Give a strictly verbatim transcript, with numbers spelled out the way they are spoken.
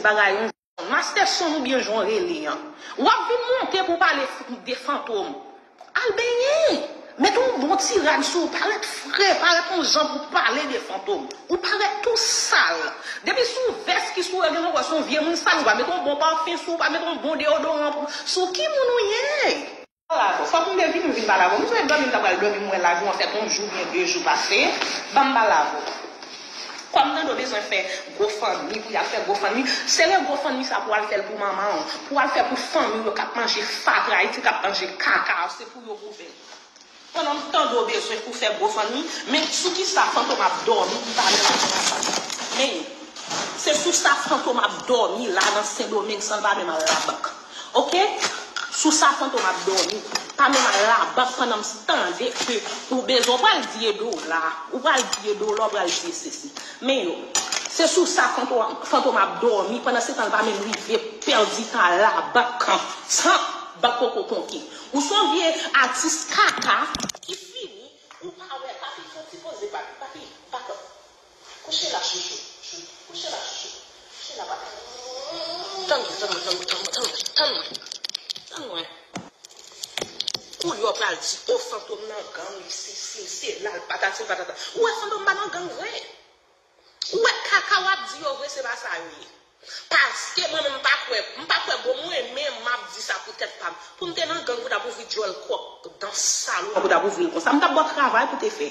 bagay yon jan. Master Son oubyen jan w rele an. W ap vin monte pou w pale f- de Fantom. Al benyen. Mete yon bon ti rad sou ou, parèt fre, parèt yon jan pou w pale de Fantom. Ou parèt tou sal. Depi se yon vès ki sou ou, gen yon vès yon vye moun sal, ou pa mete yon bon pafen sou ou, pa mete yon bon deodoran pou, sou ki moun ou ye? Pale avè w. Fòk m te vini, m vin pale avè w. M sot dòmi, m ta pral dòmi, m wè live ou an fèt yon jou byen de jou pase. Ban m pale avè w. Kòm Nando bezwen fè GoFundMe pou y al fè GoFundMe, sere GoFundMe sa pou w al fè l pou manman w, pou w al fè pou fanmi w yo k ap manje fatra Ayiti, k ap manje kaka, se pou yo pou fè l. Pandan m tande w bezwen pou fè GoFundMe, men sou ki sa Fantom ap dòmi, li pa menm al labank? Men, se sou sa Fantom ap dòmi la nan Sendomeng san l pa menm al labank. Oke? Sou sa Fantom ap dòmi. Pa menm al labank pandan m tande ke ou bezwen, ou pral di e dola, ou pral di e dola, ou pral di e sesi. Men yo, se sou sa Fantom, Fantom ap dòmi, pandan se tan l pa menm rive pèdi tan al labank, san bank poko konke. Ou se yon vye atis kaka ki fini, ou pa wè, papi, fè ti poze, papi, papi, back up. Kouche la, chouchou. Chou- Kouche la, chouchou. Kouche la, papa. Tann mwen, tann mwen, tann mwen, tann mwen, tann mwen, tann mwen. Tann mwen. Koulye w pral di, o, Fantom nan gang, li sesi, li sela, l patati, l patata. Ou wè Fantom pa nan gang vre. Ou wè kaka w ap di yo vre, se pa sa yo ye. Paske mwen menm m pa kwè, m pa kwè bon mwen menm m ap di sa pou tèt pa m. Pou m te nan gang, pou t ap ouvri djòl kòk dan salon, pou t ap ouvri l konsa. M t ap ba w travay pou te fè.